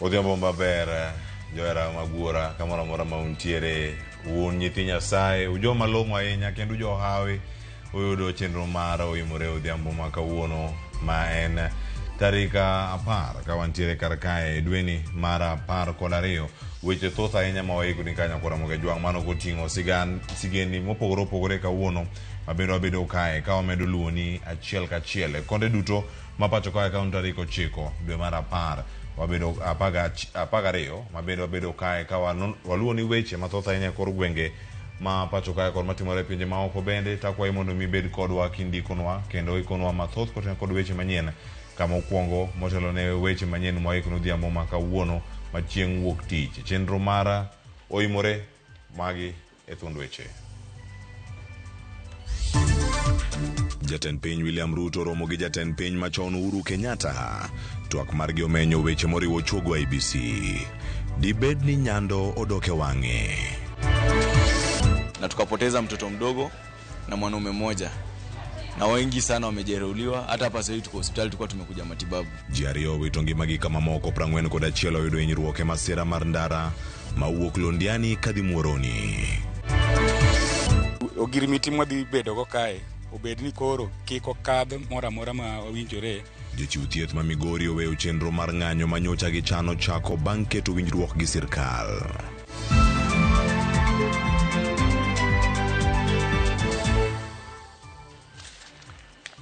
Odhiambo maber johera mag wuora kamoro amora ma untiere un nyithi Nyasaye ujoma long'o ahinya kendo ujohawi uyudo chenro mar Oimore Odhiambo ma kawuono ma en tarik 10 ka wantiere kar kae e dweni mar 12. Weche thoth ahinya ma waikoni ka nyakwa Ramogi Ajwang' mano koting'o sigan sigendni mopogore opogore kawuono ma bende wabedo kae ka wamedo luwoni achiel kachiel e konde duto ma pacho kae ka tarik 9 dwe mar 10 wabedo 12 ma bende wabedo kae ka waluwo ni weche mathoth ahinya e kor gwenge ma pacho kae kod matimore e pinje maoko bende takwayi mondo mi ibed kodwa kindikonwa kendo ikonwa mathoth kotenore kod weche manyien kama okwongo motelo ne weche manyien mwaikonu odhiambo ma kawuono ma chieng' wuok tich chenro mar Oimore magi e thuond weche. Jatend piny William Ruto romo gi jatend piny machon Uhuru Kenyatta. Twak margi omenyo weche moriwo chuogo IEBC. Dibed ni Nyando odok e wang'e. Na tukapoteza mtoto mdogo na mwanaume mmoja na wengi sana wamejeruhiwa. Hata hapa sasa hivi tuko hospitali, tulikuwa tumekuja matibabu. Ji ariyo owito ngimagi ka mamoko 41 oyudo hinyruok e masira mar ndara mawuok Londiani kadhi Muhoroni. Ogirimiti mwadhi bedogo kae obed ni koro kik okadh moro amora ma owinjore. Jochiw thieth ma Migori oweyo chenro mar ng'anyo ma nyocha gichano chako bang' keto winjruok gi sirkal.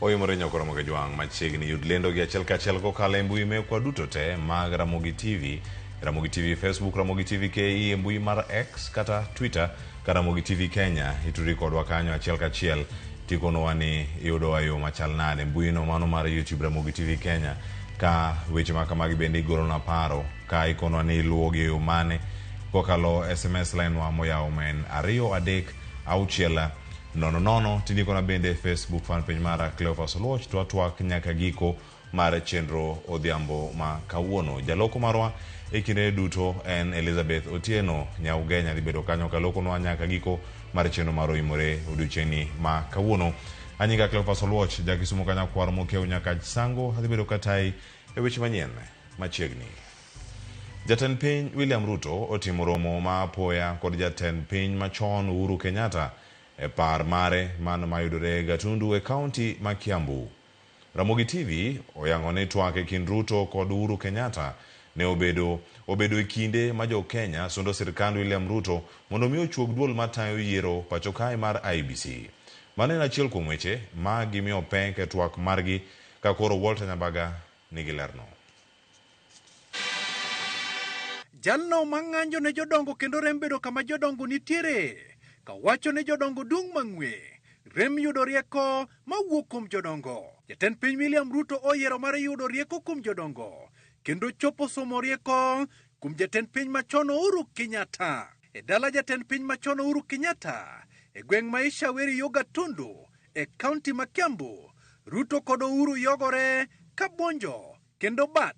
Oyimore nyoko Ramogi Jwang' machiegni yud lendo gi achiel kachiel kokalo e mbui mekwa duto te mag Ramogi TV, Ramogi TV Facebook, Ramogi TV KE e mbui mar X kata Twitter ka Ramogi TV Kenya. Itudri kodwa kanyo achiel kachiel tikonowa ni iyudowa e yo machal nade. Mbui no mano mar YouTube Ramogi TV Kenya ka weche ma kamagi bende igolonwa paro ka ikonwa ni iluwogi e yo mane kokalo SMS line wa moyawo ma en 2 3 6 0 0 tindikona bende Facebook fan page mara Cleophas Oluoch to watwak nyaka giko mar chenro odhiambo ma kawuono. Jaloko marwa e kinde duto en Elizabeth Otieno Nyaugenya dhi bedo kanyo kalokonwa nyaka giko mar chenro mar Oimore odiochieng'ni ma kawuono. Anyinga Cleophas Oluoch, ja Kisumo Kanyakwar Mokiew Nyakach Sango, adhi bedo katayi e weche manyien machiegni. Jatend piny William Ruto otimo romo ma apoya kod jatend piny machon Uhuru Kenyatta e par mare mano mayudore Gatundu e kaunti ma Kiambu. Ramogi TV oyango ni twak e kind Ruto kod Uhuru Kenyatta ne obedo obedo e kinde ma jo Kenya sundo sirkand William Ruto mondo mi ochuog duol matayo yiero pacho kae mar IEBC. Mano en achiel kuom weche ma gimiyo pek e twak margi ka koro Walter Nyambaga nigi lerno. Jalno ma ng'anjo ne jodongo kendo rem bedo kama jodongo nitiere, ka wacho ni jodongo dung' mang'we, rem yudo rieko mawuok kuom jodongo. Jatend piny William Ruto oyiero mar yudo rieko kuom jodongo kendo chopo somo rieko kuom jatend piny machon Uhuru Kenyatta. E dala jatend piny machon Uhuru Kenyatta e gweng' ma Ishaweri yo Gatundu e kaunti ma Kiambu, Ruto kod Uhuru yogore ka buonjo kendo bat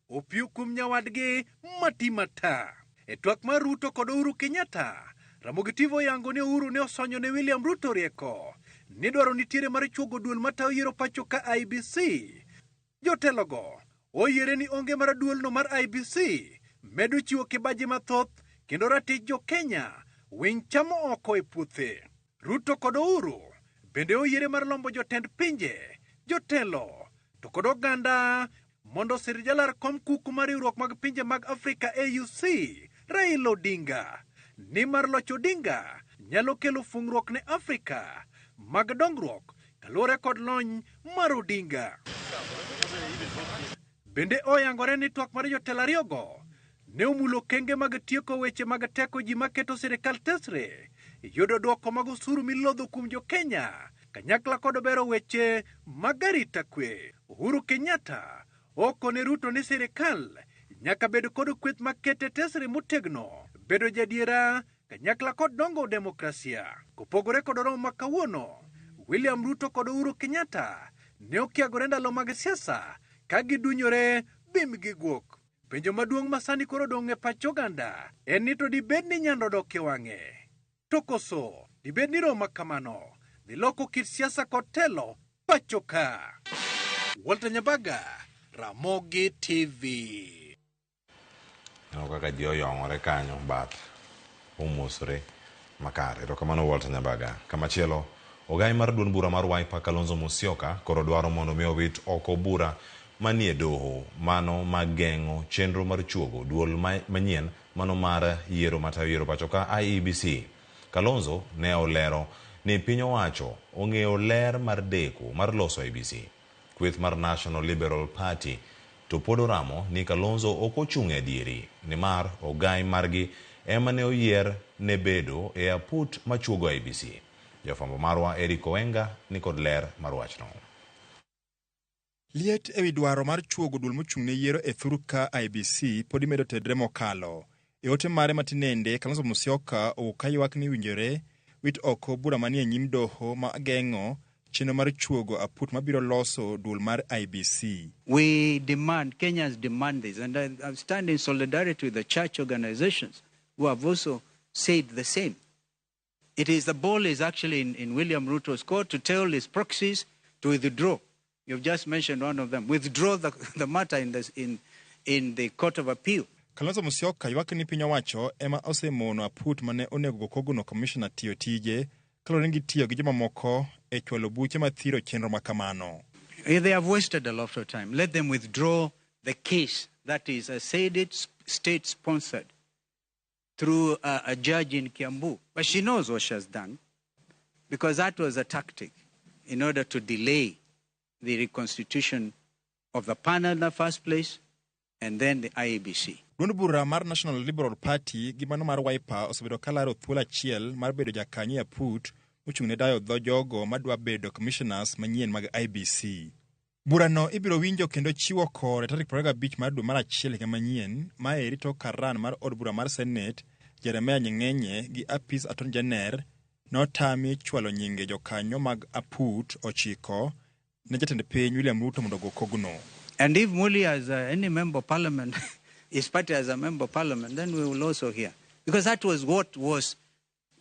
opiyo kuom nyawadgi mati mata. E twak mar Ruto kod Uhuru Kenyatta, Ramogi TV oyango ni Uhuru ne osonyo ne William Ruto rieko ni dwaro nitiere mar chuogo duol matayo yiero pacho ka IEBC. Jotelogo oyiere ni onge mar duolno mar IEBC medo chiwo kibaji mathoth kendo ratich jo Kenya winy chamo oko e puothe. Ruto kod Uhuru bende oyiere mar lombo jotend pinje, jotelo to kod oganda mondo osir jalar kom kuku mar riwruok mag pinje mag Afrika AUC Raila Odinga. Nimar loch Odinga nyalo kelo fung'ruok ne Afrika mag dongruok kaluwore kod lony mar Odinga. Bende oyangore ni twak mar jotelo ariyogo ne omulo okenge mag tieko weche mag teko ji maketo sirikal tesre, yudo dwoko mag osuru milodho kuom jo Kenya kanyakla kod bero weche mag arita kwe. Uhuru Kenyatta okone Ruto ni sirikal nyaka bed kod kweth makete tesre motegno, bedo jadiera kanyakla kod dongo demokrasia. Kopogore kod romo ma kawuono, William Ruto kod Uhuru Kenyatta ne okiagore ndalo mag siasa ka gidunyore bim gi guok. Penjo maduong' ma sani koro odong' e pach oganda en ni to dibed ni Nyando odok e wang'e? To koso dibed ni romo ma kamano dhi loko kit siasa kod telo pacho ka? Walter Nyabaga, Ramogi TV. Ineno kaka ji oyong'ore kanyo but omosore makare. Erokamano Walter Nyambaga. Kamachielo, ogai mar duond bura mar Wiper Kalonzo Musyoka koro dwaro mondo mi owit oko bura manie doho mano mageng'o chenro mar chuogo duol manyien mano mar yiero matayo yiero pacho ka IEBC. Kalonzo ne olero ni piny owacho ong'eyo ler mar deko mar loso IEBC. Kweth mar National Liberal Party to pod oramo ni Kalonzo ok ochung' e adieri nimar ogai margi ema ne oyier ne bedo e aput machuogo IEBC. Jafwambo marwa Eric Owenga ni kod ler mar wachno. Liet ewi dwaro mar chuogo duol mochung' ne yiero e thurka IEBC pod imedo tedre mokalo. E ote mare matinende, Kalonzo Musyoka owuok ka ywak ni winjore wit oko bura manie nyim doho ma geng'o chenro mar chuogo aput mabiro loso duol mar IEBC. We demand, Kenyans demand this, and I stand in solidarity with the church organizations who have also said the same. It is the ball is actually in William Ruto's court to tell his proxies to withdraw. You've just mentioned one of them. Withdraw the matter in the Court of Appeal. Kalonzo Musyoka ywak ni piny owacho ema osemono aput mane onego go kogno commissioner tiyo tije kaluwore gi tiyo gi jomamoko e chwalo buche mathiro chenro makamano. They have wasted a lot of time. Let them withdraw the case that is, I said it, state-sponsored through a judge in Kiambu. But she knows what she has done, because that was a tactic in order to delay the reconstitution of the panel in the first place and then the IEBC. Duond bura mar National Liberal Party gi mano mar Wiper osebedo ka laro thuolo achiel mar bedo jakanyo e aput mochung' ne dayo dho jogo madwa bedo commissioners manyien mag IEBC. Burano ibiro winjo kendo chiwo kore tarik 25 mar dwe mar achiel higa manyien, maeri tok karan mar od bura mar Senate Jeremiah Nyegenye gi apis Attorney General notami chwalo nyinge jokanyo mag aput 9 ne jatend piny William Ruto mondo ogo kogno. And if Muli as any member of parliament, his party as a member of parliament, then we will also hear. Because that was what was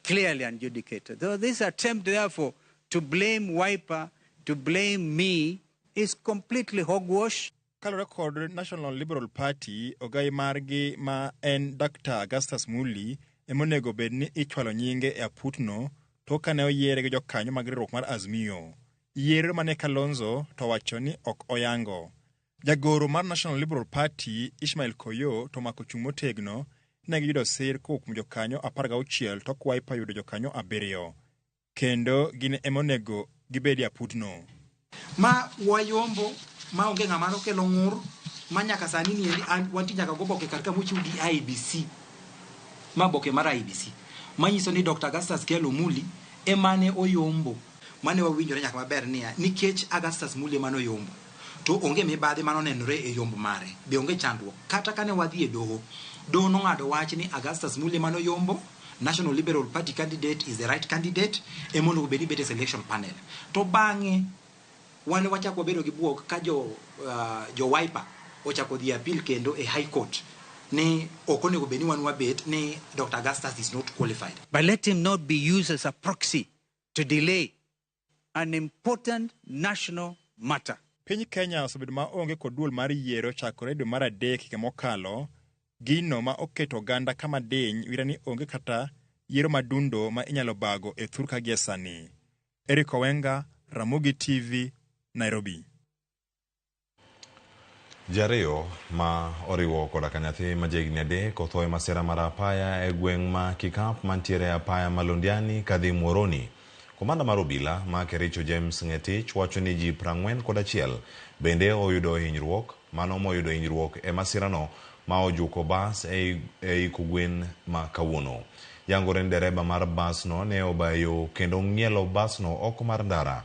clearly adjudicated. So this attempt, therefore, to blame Wiper, to blame me, is completely hogwash. Kaluwore kod National Liberal Party, ogai margi ma en Dr. Augustus Muli ema onego bed ni ichwalo nyinge e aputno tok kane oyiere gi jokanyo mag riwruok mar Azimio. Yiero mane Kalonzo to wacho ni ok oyango. Jagoro mar National Liberal Party Ishmael Koyo to omako chung' motegno ne giyudo sir kowuok kuom jokanyo 16 tok Wiper yudo jokanyo 7 kendo gin ema onego gibed e aputno. Ma wayombo ma onge ng'ama nokelo ng'ur ma nyaka sani ni wantie nyaka goboke kar ka mochiw gi IEBC, ma boke mar IEBC manyiso ni Dr. Augustus Kelo Muli emane oyombo. Mane wawinjore nyaka maber niya nikech Augustus Muli emane oyombo to onge mibadhi manonenore e yombo mare, be onge chandruok. Kata kane wadhi e doho, doho nong'ado wach ni Augustus Muli emane oyombo, National Liberal Party candidate is the right candidate, ema onego bed ni bet e selection panel. To bang'e wan wachako wabedo gi buok ka jo Wiper ochako dhi appeal kendo e High Court ni ok onego bed ni wan wabet ni Dr. Augustus is not qualified. But let him not be used as a proxy to delay an important national matter. Piny Kenya osebedo maonge kod duol mar yiero chakore dwe mar 3 higa mokalo, gino ma oketo oganda kama diny wira ni onge kata yiero madundo ma inyalo bago e thurka gie sani. Eric Owenga, Ramogi TV, Nairobi. Ji ariyo ma oriwo koda ka nyathi ma jahigni 3 otho e masira mar apaya e gweng' ma Kikap mantiere e apaya ma Londiani kadhi Muhoroni. Komanda mar obila ma Kericho James Ng'etich wacho ni ji 41 bende oyudo hinyruok mano moyudo hinyruok e masirano ma ojuko bas ei kogwen ma kawuono. Yangore ni dereba mar basno ne obayo kendo ng'ielo basno oko mar ndara.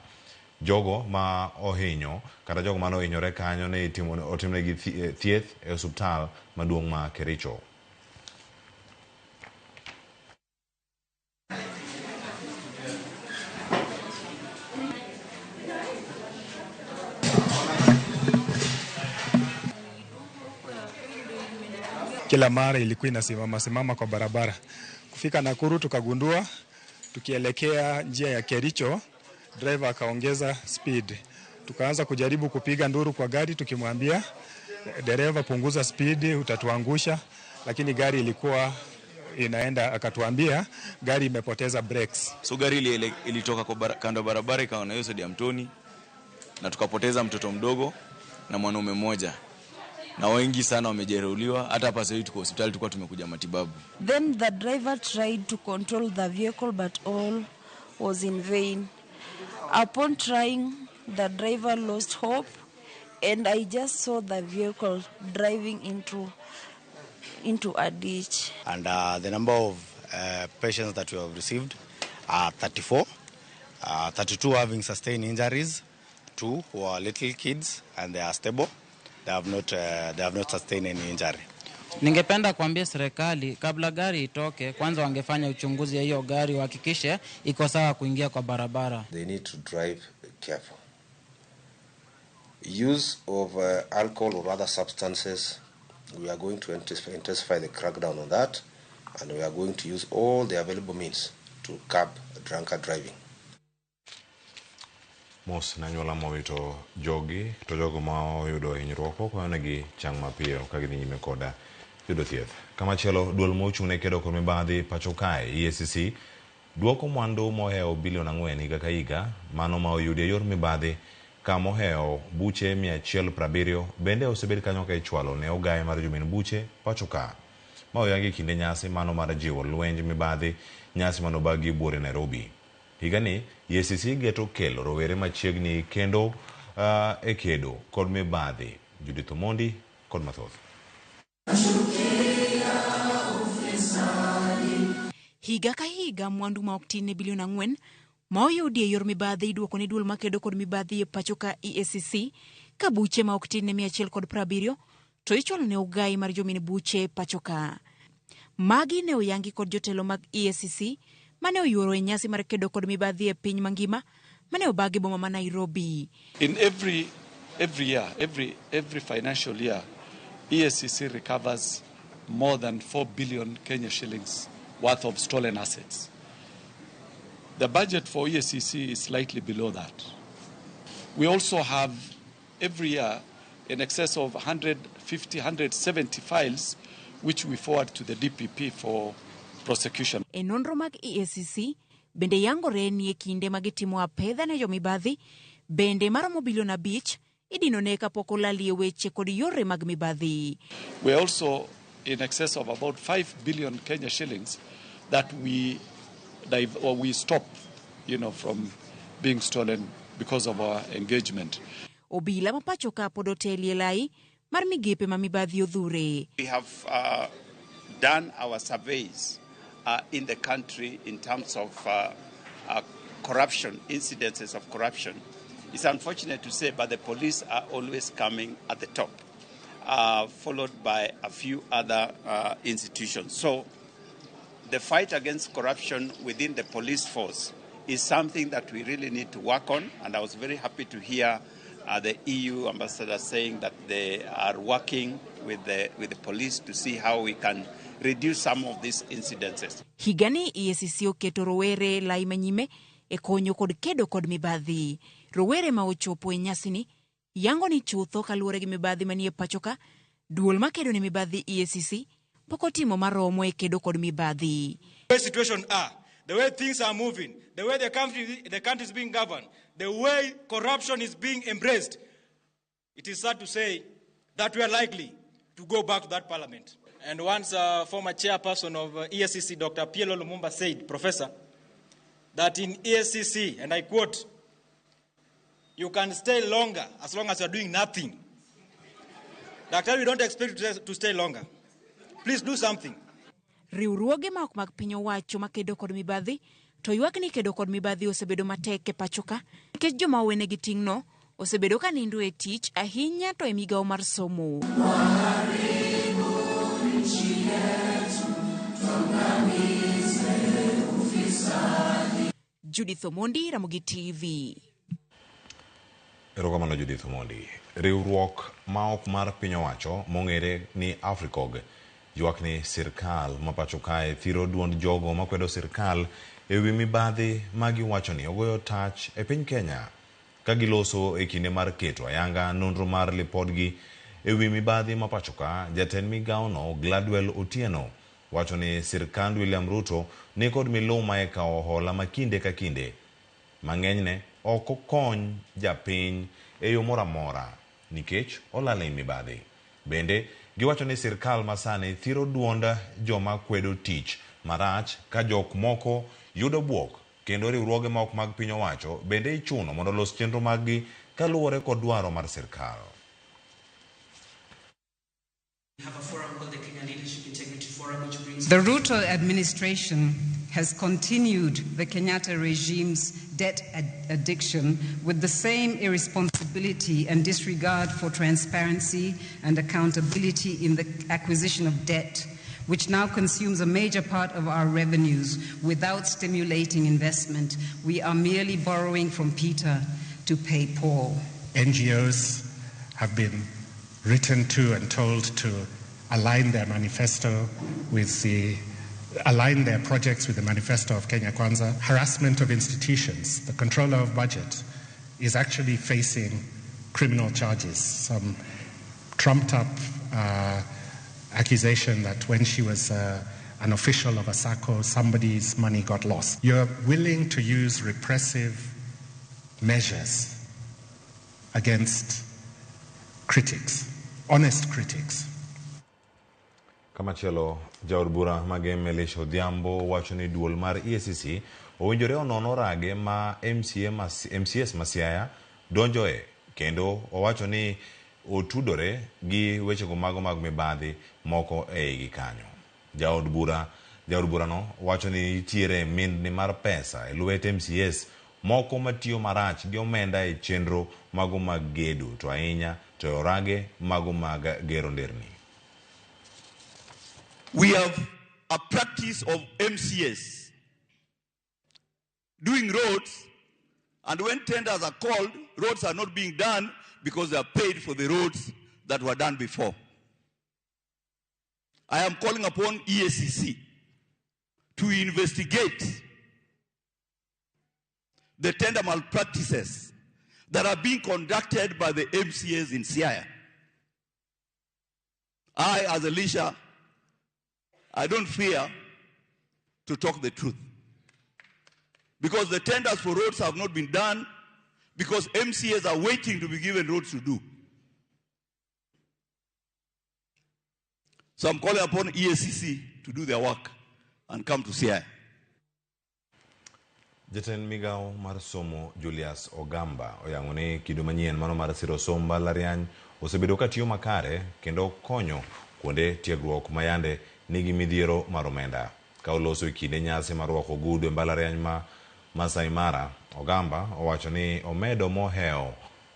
Jogo ma ohinyo kata jogo mane ohinyore kanyo ne otimnegi thieth e osiptal maduong' ma Kericho. Kila mara ilikuwa inasimama simama kwa barabara. Kufika Nakuru tukagundua tukielekea njia ya Kericho, driver akaongeza speed. Tukaanza kujaribu kupiga nduru kwa gari tukimwambia dereva punguza speed utatuangusha, lakini gari ilikuwa inaenda, akatuambia gari imepoteza brakes. So gari ilitoka kwa kando ya barabara ikawa na hiyo side ya mtoni, na tukapoteza mtoto mdogo na mwanaume mmoja, na wengi sana wamejeruhiwa. Hata hapa sasa hivi tuko hospitali, tulikuwa tumekuja matibabu. Then the driver tried to control the vehicle, but all was in vain. Upon trying, the driver lost hope, and I just saw the vehicle driving into a ditch. And the number of patients that we have received are 34, 32 having sustained injuries, 2 who are little kids and they are stable. They have not sustained any injury. Ningependa kuambia serikali kabla gari itoke, kwanza wangefanya uchunguzi ya hiyo gari, wahakikishe iko sawa kuingia kwa barabara. They need to drive careful. Use of alcohol or other substances, we are going to intensify the crackdown on that, and we are going to use all the available means to curb drunkard driving. Mos ne anyuola mowito jogi to jogo ma oyudo hinyruok okwayonegi chang mapiyo ka gidhi nyime koda yudo thieth. Kamachielo, duol mochung' ne kedo kod mibadhi pacho kae EACC duoko mwandu mohewo bilion 4 higa ka higa mano ma oyudi e yor mibadhi ka mohewo buche 170 bende osebed kanyo ka ichwalo ne ogaye mar jomin buche pacho ka. Ma oyangi e kinde nyasi mano mar jiwo lwenj mibadhi, nyasi manobagi buore Nairobi. Higani EACC geto kelo rowere machiegni kendo e kedo kod mibadhi. Judith Omondi kod mathoth. Higa ka higa mwandu ma ok tin ne bilion 4 ma oyudi e yor mibadhi iduoko ne duol makedo kod mibadhi e pacho ka EACC, ka buche ma ok tin ne 170 to ichwalo ne ogai mar jomin buche pacho ka. Magi ne oyangi kod jotelo mag EACC mane oyuoro e nyasi mar kedo kod mibadhi e piny mangima mane obagi boma ma Nairobi. In every year, every financial year, EACC recovers more than 4 billion Kenya shillings worth of stolen assets. The budget for EACC is slightly below that. We also have every year in excess of 150, 170 files which we forward to the DPP for prosecution. E nonro mag EACC bende yangore ni e kinde ma gitimo apedha ne jomibadhi bende maromo bilion 5 idinone kapok olalie weche kod yore mag mibadhi. We are also in excess of about 5 billion Kenya shillings that we or we stop from being stolen because of our engagement. Obila ma pacho ka pod otelie lai mar migepe ma mibadhi odhure. We have done our surveys in the country in terms of corruption, incidences of corruption. It's unfortunate to say, but the police are always coming at the top, followed by a few other institutions. So the fight against corruption within the police force is something that we really need to work on, and I was very happy to hear the EU ambassador saying that they are working with the police to see how we can reduce some of these incidences. Higani EACC oketo rowere lai manyime e konyo kod kedo kod mibadhi. Rowere ma ochopo e nyasini yango ni chutho kaluwore gi mibadhi manie pacho ka, duol makedo ne mibadhi EACC pok otimo maromo e kedo kod mibadhi. The way situation are, the way things are moving, the way the country is being governed, the way corruption is being embraced, it is sad to say that we are likely to go back to that parliament. And once former chairperson of EACC, Dr. PLO Lumumba, said, Professor, that in EACC, and I quote, "You can stay longer as long as you are doing nothing." Doctor, we don't expect you to stay longer. Please do something. Riwruoge ma ok mag piny owacho makedo kod mibadhi to ywak ni kedo kod mibadhi osebedo matek e pacho ka nikech joma owenegi ting'no osebedo ka nindo e tich ahinya to e migawo mar somo. Judith Omondi, Ramogi TV. Erokamano, Judith Omondi. Riwruok ma ok mar piny owacho mong'ere ni Africog ywak ni sirkal ma pacho kae thiro duond jogo makwedo sirkal e wi mibadhi ma giwacho ni ogoyo tach e piny Kenya ka giloso e kinde mar keto ayanga nonro mar lipodgi. E wi mibadhi ma pachoka, jatend migawono Gladwell Otieno wacho ni sirkand William Ruto nikod miluma e kawo hola ma kinde ka kinde ma ng'enyne ok okony japiny e yo moro amora nikech olal e mibadhi. Bende giwacho ni sirkal masani thiro duond joma kwedo tich marach ka jok moko yudo buok kendo riwruoge ma ok mag piny owacho bende ichuno mondo olos chenro maggi kaluwore kod dwaro mar sirkal. The Ruto administration has continued the Kenyatta regime's debt addiction with the same irresponsibility and disregard for transparency and accountability in the acquisition of debt, which now consumes a major part of our revenues without stimulating investment. We are merely borrowing from Peter to pay Paul. NGOs have been written to and told to align their manifesto with the align their projects with the manifesto of Kenya Kwanza. Harassment of institutions, the controller of budget is actually facing criminal charges, some trumped up accusation that when she was an official of a SACCO, somebody's money got lost. You're willing to use repressive measures against critics, honest critics. Kamachielo, jaod bura Magem Elisha Odhiambo wacho ni duol mar EACC owinjore onon orage ma MCS ma Siaya donjoe kendo owacho ni otudore gi wechego mago mag mibadhi moko e igi kanyo. Jaod burano wacho ni nitiere mindni mar pesa e lwet MCS moko matiyo marach gi omenda e chenro mago mag gedo to ahinya to e orage mago mag gero nderni. We have a practice of MCS doing roads, and when tenders are called, roads are not being done because they are paid for the roads that were done before. I am calling upon EACC to investigate the tender malpractices that are being conducted by the MCAs in Siaya. I, as Elisha, I don't fear to talk the truth. Because the tenders for roads have not been done, because MCAs are waiting to be given roads to do. So I'm calling upon EACC to do their work and come to Siaya. Jatend migawo mar somo Julius Ogamba oyango ni kido manyien mano mar siro somb mbalariany osebedo katiyo makare kendo konyo kuonde tiegruok mayande nigi midhiero mar omenda. Ka oloso e kinde nyasi mar rwako ogudu e mbalariany ma Masai Mara, Ogamba owacho ni omedo mohewo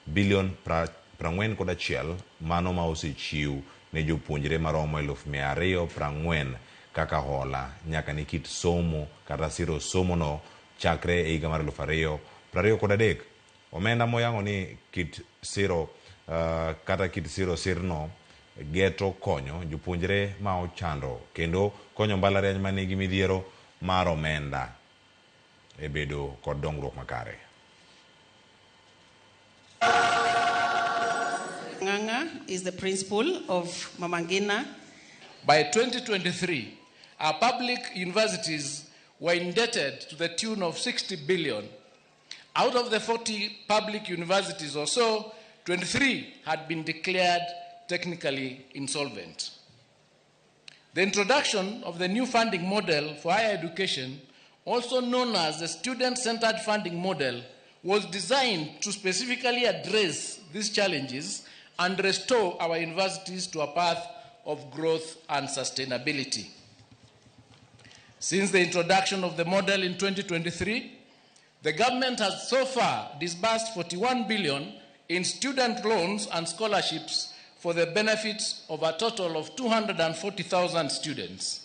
bilion 41 mano ma osechiw ne jopuonjre maromo 240,000 kaka hola nyaka ne kit somo kata siro somono chakre e higa mar 2023. Omenda moyango ni kit siro kata kit siro sirno geto konyo jopuonjre ma ochando kendo konyo mbalariany manigi midhiero mar omenda e bedo kod dongruok makare. Nganga is the principal of Mama Ngina. By 2023, our public universities were indebted to the tune of 60 billion. Out of the 40 public universities or so, 23 had been declared technically insolvent. The introduction of the new funding model for higher education, also known as the student-centered funding model, was designed to specifically address these challenges and restore our universities to a path of growth and sustainability. Since the introduction of the model in 2023, the government has so far disbursed 41 billion in student loans and scholarships for the benefit of a total of 240,000 students.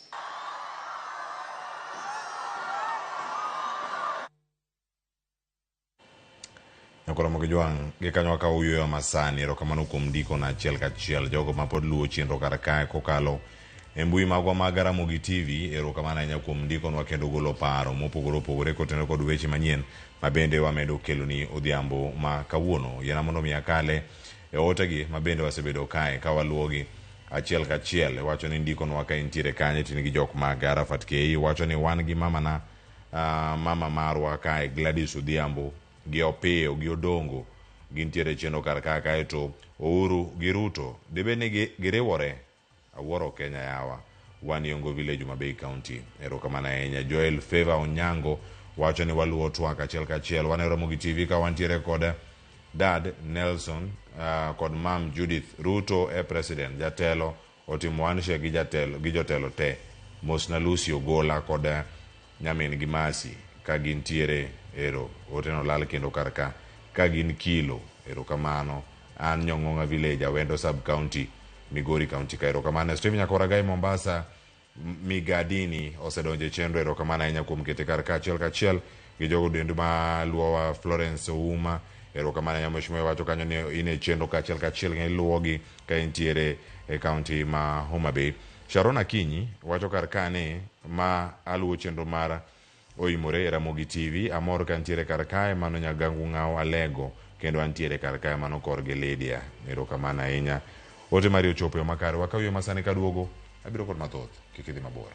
Nyakoromo Jwang' gi kanyo ka uyueyo masani erokamano kuom ndiko na achiel kachiel jogo mapod luwo chenro kar kae kokalo e mbui magwa mag Ramogi TV. Erokamano ahinya kuom ndikonwa kendo golo paro mopogore opogore kotenore kod weche manyien ma bende wamedo keloni odhiambo ma kawuono. Yiena mondo mi akale e otegi ma bende wasebedo kae ka waluwogi achiel kachiel. Iwacho ni ndikonwa ka intiere kanye to in gi jok mag Arafat KE. Iwacho ni wan gi mamana mama marwa kae Gladys Odhiambo gi Opiyo gi Odongo gintiere chenro kar ka kaeto Uhuru gi Ruto dibed ni giriwore. Awuoro Kenya yawa. Wan Yongo Village, Homa Bay County. Erokamano ahinya. Joel Favor Onyango wacho ni waluwo twak achiel kachiel. Wan e Ramogi TV ka wantiere kod Dad Nelson kod Mam Judith. Ruto e president. Jatelo otimo handshake gi jatelo gi jotelo te. Mosna Lucy Ogola kod nyamin gi Mercy ka gintiere ero. Oteno lal kendo kar ka. Ka gin kilo. Erokamano. An Nyong'ong'a Village, Awendo Sub County, Migori County ka. Erokamano. Steve Nyakoragai Mombasa, Migadini osedonjo e chenro. Erokamano ahinya kuom kete kar ka achiel kachiel gi jogo duto ma luwowa. Florence Ouma, erokamano ahinya mheshimiwa, iwacho kanyo ni in e chenro kaachiel kachiel ng'e iluwogi ka intiere e county ma Homa Bay. Sharon Akinyi wacho kar ka ni ma aluwo chenro mar oimore e Ramogi TV. Amor ka ntiere kar kae, mano Nyagangu Ng'aw Alego, kendo antiere kar kae mano korgi Lydia. Erokamano ahinya. Ote mari ochopo e yo makare. Wakaw yo masani kaduogo, abiro kod mathoth. Kik idhi mabor.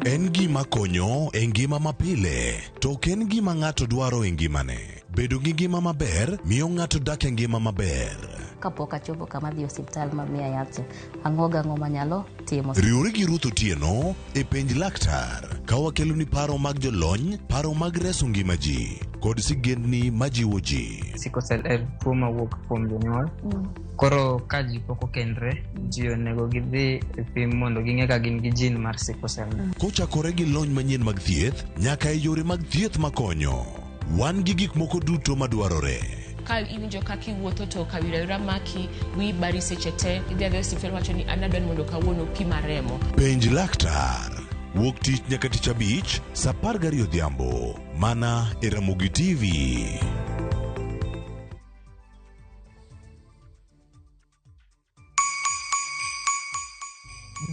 En gima konyo e ngima mapile, to ok en gima ng'ato dwaro e ngimane. Bedo gi ngima maber miyo ng'ato dak e ngima maber. Kapok achopo kama adhi e osiptal ma miya yath cha, ang'o gang'o manyalo timo. Riwri gi Ruth Otieno e Penj Laktar ka wakeloni paro mag jolony, paro mag reso ngima ji, kod sigendni majiwo ji. Sickle cell en tuo mawuok kuom jonyuol. Koro ka ji pok okendre, ji onego gidhi e pim mondo ging'e ka gin gi gene mar sickle cell. Kochakore gi lony manyien mag thieth nyaka e yore mag thieth makonyo, wan gi gik moko duto madwarore. Ka iwinjo kaka iwuotho to kawira wira maki, wiyi bari seche te, idhi adhiya e osiptal iwacho ni an adwa ni mondo kawuono pima remo. Penj laktar. Wuok tich nyaka tich abich, saa 12 odhiambo, mana e Ramogi TV.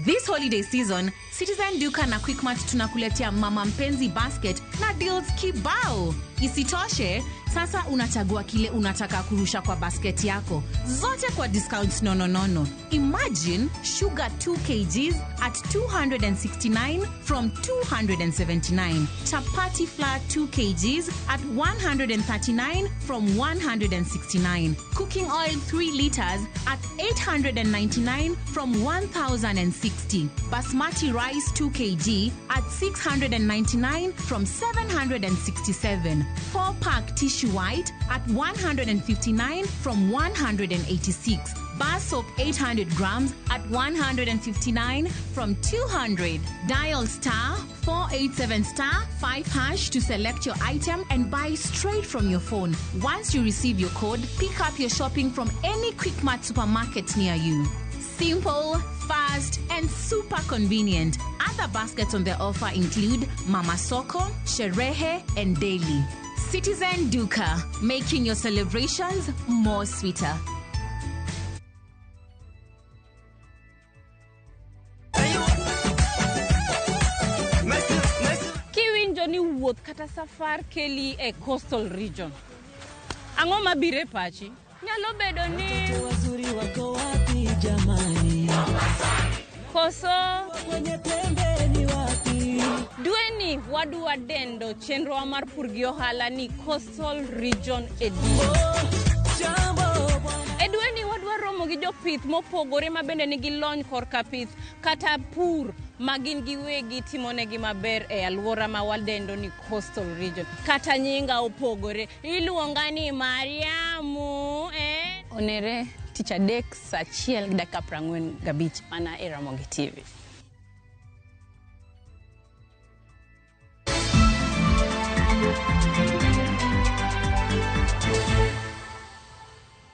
This holiday season, Citizen Duka na Quickmart tunakuletea Mama Mpenzi Basket na deals kibao. Isitoshe, sasa unachagua kile unataka kurusha kwa basket yako, zote kwa discounts nononono. Imagine sugar 2 kgs at 269 from 279, chapati flour 2 kgs at 139 from 169, cooking oil 3 liters at 899 from 1060, basmati rice 2 kg at 699 from 767, 4-pack tissue white at 159 from 186, bar soap 800 grams at 159 from 200. Dial star 487 star 5 hash to select your item and buy straight from your phone. Once you receive your code, pick up your shopping from any Quickmart supermarket near you. Simple, fast, and super convenient. Other baskets on the offer include Mama Soko, Sherehe, and Daily. Citizen Duka, making your celebrations more sweeter. Kiwinjo ni wuoth kata safar keli e coastal region, ang'o mabiro e pachi? Nyalo bedo ni wazuri wako wapi jamani? Koso Kwenye pembe ni wapi? Dweni wadwa dendo chenrowa mar pur gi ohala ni Coastal Region Edition. E dweni wadwa romo gi jopith mopogore ma bende nigi lony korka pith kata pur ma gin giwegi timonegi maber e alwora ma wadendo ni Coastal Region. Kata nyinga opogore, iluonga ni Mariamu. Onere tich adek saa achiel gi dakika 45 mana e Ramogi TV.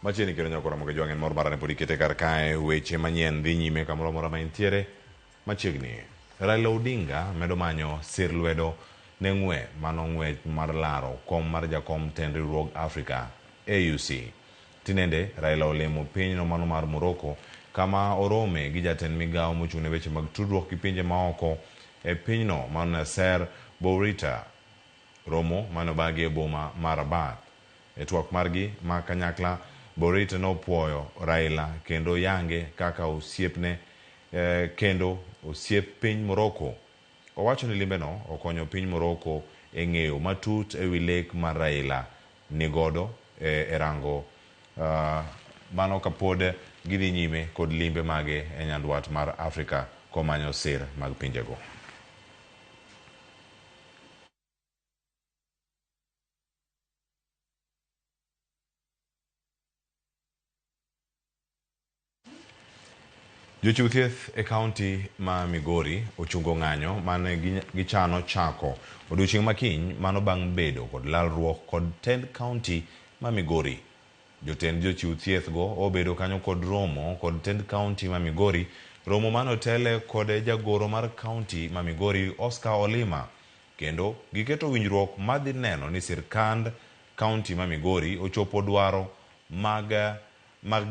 Machiegni kendo nyako Ramogi Jwang' en mor mara ne pod ikete kar kae weche manyien dhi nyime kamoro amora ma intiere machiegni. Raila Odinga medo manyo sir lwedo ne ng'we mano ng'wech mar laro kom mar jakom tend riwruog Africa AUC. Tinende Raila olemo pinyno mano mar Morocco kama orome gi jatend migawo mochung' ne weche mag tudruok gi pinje maoko e pinyno mano Nasser Bourita. Romo mane obagi e boma ma Rabat. E twak margi ma kanyakla, Bourita nopuoyo Raila kendo yange kaka osiepne kendo osiep piny Morocco. Owacho ni limbeno okonyo piny Morocco e ng'eyo matut ewi lek mar Raila nigodo e rango mano kapod gidhi nyime kod limbe mage e nyandwat mar Afrika komanyo sir mag pinjego. Jochiw thieth e kaunti ma Migori ochungo ng'anyo mane gichano chako odiochieng' makiny mano bang' bedo kod lalruok kod tend kaunti ma Migori. Jotend jochiw thieth go obedo kanyo kod romo kod tend kaunti ma Migori, romo mane otele kod jagoro mar kaunti ma Migori Oscar Olima, kendo giketo winjruok madhi neno ni sirkand kaunti ma Migori ochopo dwaro mag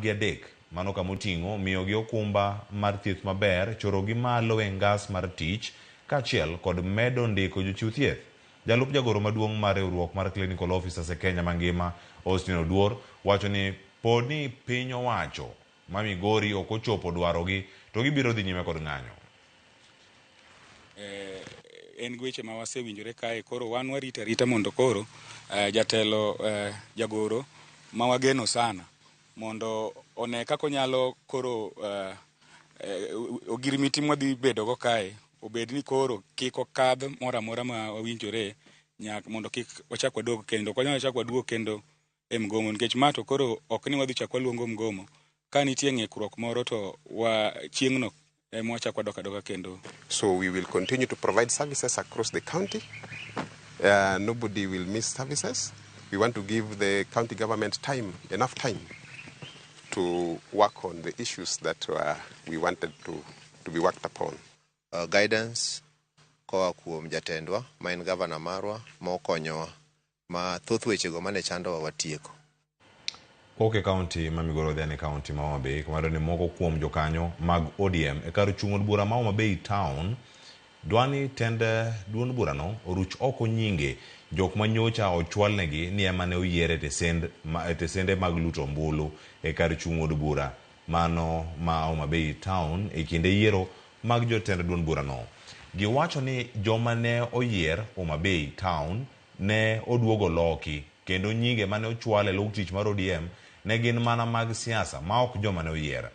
gi adek. Mano kamoting'o miyogi okumba mar thieth maber, chorogi malo e ngas mar tich, kaachiel kod medo ndiko jochiw thieth. Jalup jagoro maduong' mar riwruok mar Clinical Officers e Kenya mangima, Austin Oduor, wacho ni pod ni piny owacho ma Migori ok ochopo dwarogi to gibiro dhi nyime kod ng'anyo. En weche ma wasewinjore kae, koro wan warito arita mondo koro jatelo jagoro ma wageno sana mondo one kaka onyalo koro ogirimiti mwadhi bedogo kae obed ni koro kik okadh moro amora ma wawinjore nyaka mondo kik wachak waduog kendo. Ok wanyal chak waduog kendo e mgomo nikech ma to koro ok ni wadhi chak waluongo mgomo. Ka nitie ng'ikruok moro to wa chieng'no ema wachak wadok adoka kendo. So we will continue to provide services across the county. Nobody will miss services. We want to give the county government time, enough time, to work on the issues that we wanted to be worked upon. Guidance koa kuom jatendwa ma en gavana marwa ma okonyowa ma thoth wechego mane chandowa watieko. Koke kaunti ma Migori odhi e kaunti ma Homa Bay, kuma ni moko kuom jokanyo mag ODM e kar chung' od bura ma Homa Bay town dwani tend duond burano oruch oko nyinge jok manyocha ochwalnegi ni ema ne oyier e tesende mag luto ombulu e kar chung' od bura mano ma Homa Bay town e kinde yiero mag jotend duond burano. Giwacho ni joma ne oyier Homa Bay town ne oduogo loki kendo nyinge mane ochwal e log tich mar ODM ne gin mana mag siasa ma ok joma ne oyier.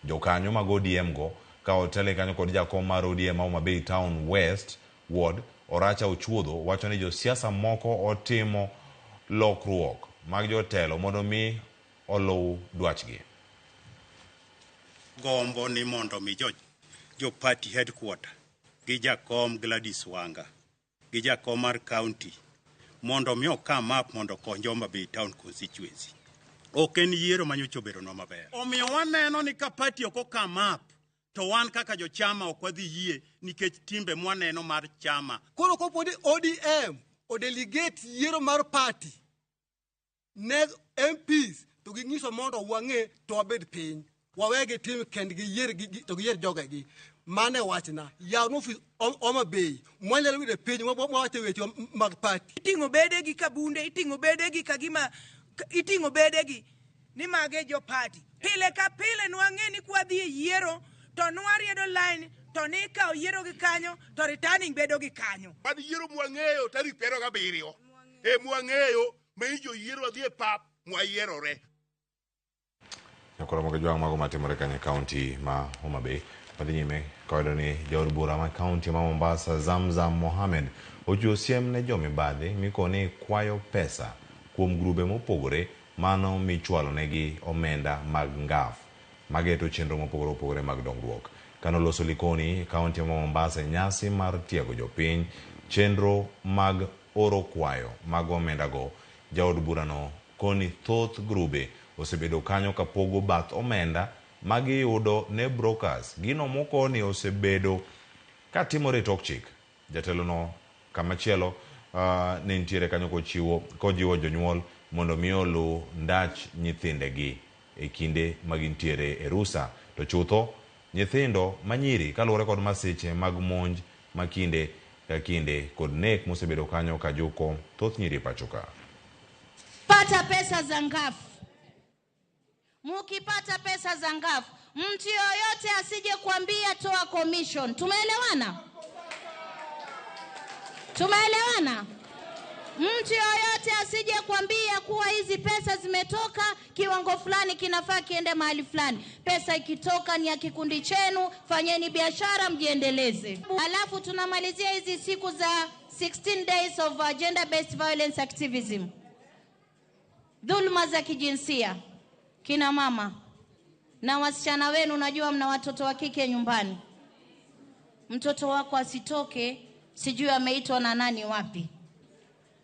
Jokanyo mag ODM go ka otele kanyo kod jakom mar ODM Homa Bay Town West Ward Oracha Ochuodho wacho ni josiasa moko otimo lokruok mag jotelo mondo mi oluw dwachgi. Gombo ni mondo mi jo party headquarter gi jakom Gladys Wanga gi jakom mar county mondo mi okam up mondo okony Homa Bay Town constituency. Ok en yiero manyocha obedonwa maber. Omiyo waneno ni ka party ok okam up to wan kaka jochama ok wadhi yie nikech timbe mwaneno mar chama. Koro kopo ni ODM odelegate yiero mar party ne MPs to ging'iso mondo wang'e to wabed piny. Wawegi tim kendgi yier to giyier jogegi. Mane wachna, yaw ofis Homa Bay, mwanyalo yudo piny mwawacho weche mag party. Iting'o bedegi ka bunde, iting'o bedegi ka gima, iting'o bedegi ni mage jo party. Pile ka pile nwang'e ni kwadhi e yiero to nwariedo line to ni ikawo yiero gi kanyo to returning bedo gi kanyo. Wan yiero mwang'eyo tarik 27 e mwang'eyo ma joyiero wadhi e pap mwayierore. Nyakoro mogo jwang' mago matimore kanyo e kaunti ma Homa Bay. Wadhi nyime kawayudo ni jaod bura ma kaunti ma Mombasa Zamzam Mohamed ochiwo siem ne jomibadhi mikoni kwayo pesa kuom grube mopogore mano michwalo negi omenda mag ngaf mageto chenro mopogore opogore mag dongruok. Kano loso Likoni kaunti ma Mombasa e nyasi mar tiego jopiny chenro mag oro kwayo mag omenda go, jaod burano koni thoth grube osebedo kanyo kapogo bath omenda magiyudo ne brokers, gino mokoni osebedo katimore e tok chik. Jatelo no kamachielo ne nitiere kanyo kojiwo jonyuol mondo mi oluw ndach nyithindegi. e kinde ma gintiere e rusa. To chutho, nyithindo manyiri kaluwore kod masiche mag monj ma kinde ka kinde kod nek mosebedo kanyo ka juko thoth nyiri e pacho ka. Pata pesa za ngafu. Mukipata pesa za ngafu, mtu yoyote asije kuambia toa commission. Tumeelewana? Tumeelewana? Mtu yoyote asije kuambia kuwa hizi pesa zimetoka kiwango fulani kinafaa kiende mahali fulani. Pesa ikitoka ni ya kikundi chenu, fanyeni biashara mjiendeleze. Alafu tunamalizia hizi siku za 16 days of gender based violence activism. Dhuluma za kijinsia. Kina mama na wasichana wenu, najua mna watoto wa kike nyumbani. Mtoto wako asitoke, sijui ameitwa na nani wapi.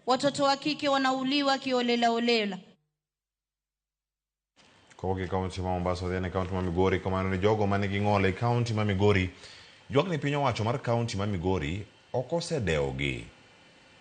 Watoto wa kike wanauliwa kiolela olela. Kowuok e kaunti ma Mombasa odhi e kaunti ma Migori kamano ni jogo manigi ng'ol e kaunti ma Migori ywak ni piny owacho mar kaunti ma Migori ok osedewogi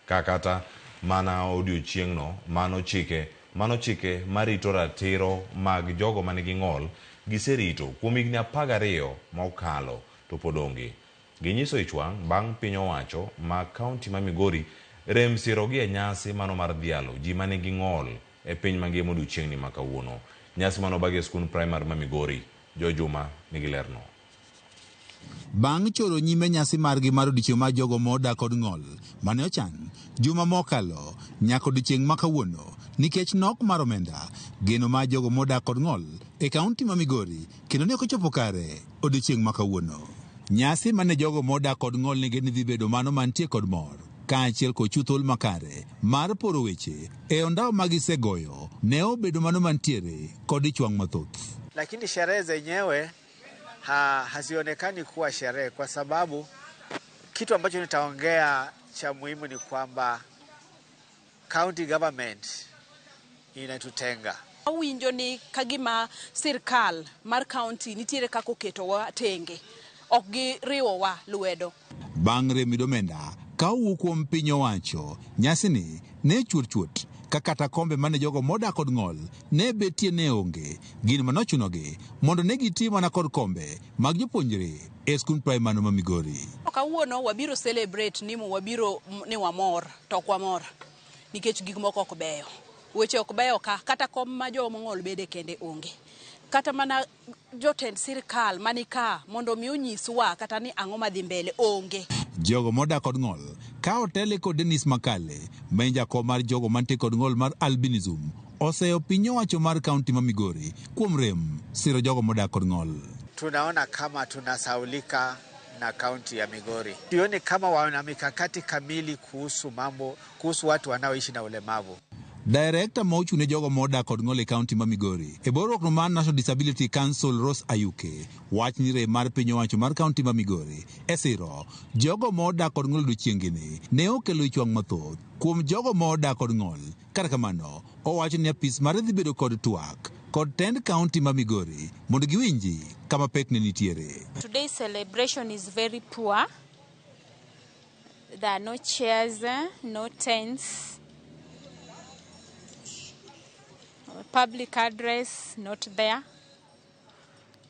ka kata mana odiochieng'no mano chike marito ratiro mag jogo manigi ng'ol giserito kuom higni 12 ma okalo to pod onge. Ginyiso ich wang' bang' piny owacho ma kaunti ma Migori rem sirogi e nyasi mano mar dhialo ji manigi ng'ol e piny mangima odiochieng'ni ma kawuono. Nyasi mano obagi e skund primary ma Migori. Jo Juma nigi lerno. Bang' choro nyime nyasi margi mar odiochieng' mar jogo modak kod ng'ol mane ochan juma mokalo nyaka odiochieng' ma kawuono nikech nok mar omenda, geno mar jogo modak kod ng'ol e kaunti ma Migori kendo ne ok ochopo kare odiochieng' ma kawuono. Nyasi mane jogo modak kod ng'ol nigi ni dhi bedo mano mantie kod mor kaachiel kod chuthol makare mar poro weche e ondao magisegoyo ne obedo mano mantiere kod ich wang' mathoth. Lakini sherehe zenyewe hazionekani kuwa sherehe, kwa sababu kitu ambacho nitaongea cha muhimu ni kwamba county government inatutenga. Awinjo ni kagima sirkal mar county nitiere kaka oketowa tenge, ok giriwowa lwedo. Bang' rem yudo omenda ka owuok kuom piny owacho, nyasini ne chuot chuot ka kata kombe mane jogo modak kod ng'ol ne betie ne onge, gino manochunogi mondo ne giti mana kod kombe mag jopuonjre e skund primary ma Migori. Kawuono wabiro celebrate ni wabiro ni wamor, to ok wamor nikech gik moko ok beyo. Weche ok beyo ka kata kom ma joma ong'ol bede kende onge. Kata mana jotend sirkal manika mondo mi onyiswa kata ni ang'o madhi mbele onge. Jogo modak kod ng'ol ka otele kod Dennis Makale, ma en jakom mar jogo mantie kod ng'ol mar albinism, oseyo piny owacho mar kaunti ma Migori kuom rem siro jogo modak kod ng'ol. Tunaona kama tunasaulika na kaunti ya Migori. Tuone kama wana mikakati kamili kuhusu mambo, kuhusu watu wanaoishi na ulemavu. Director ma ochung' ne jogo modak kod ng'ol e kaunti ma Migori e bwo riwruok mar National Disability Council Rose Ayuke wach ni rem mar piny owacho mar kaunti ma Migori e siro jogo modak kod ng'ol odiochiengni ne okelo ich wang' mathoth kuom jogo modak kod ng'ol. Kata kamano, owacho ni apis mare dhi bedo kod twak kod tend kaunti ma Migori mondo giwinji kama pek ne nitiere. Today's celebration is very poor. There are no chairs, no tents. Public address not there.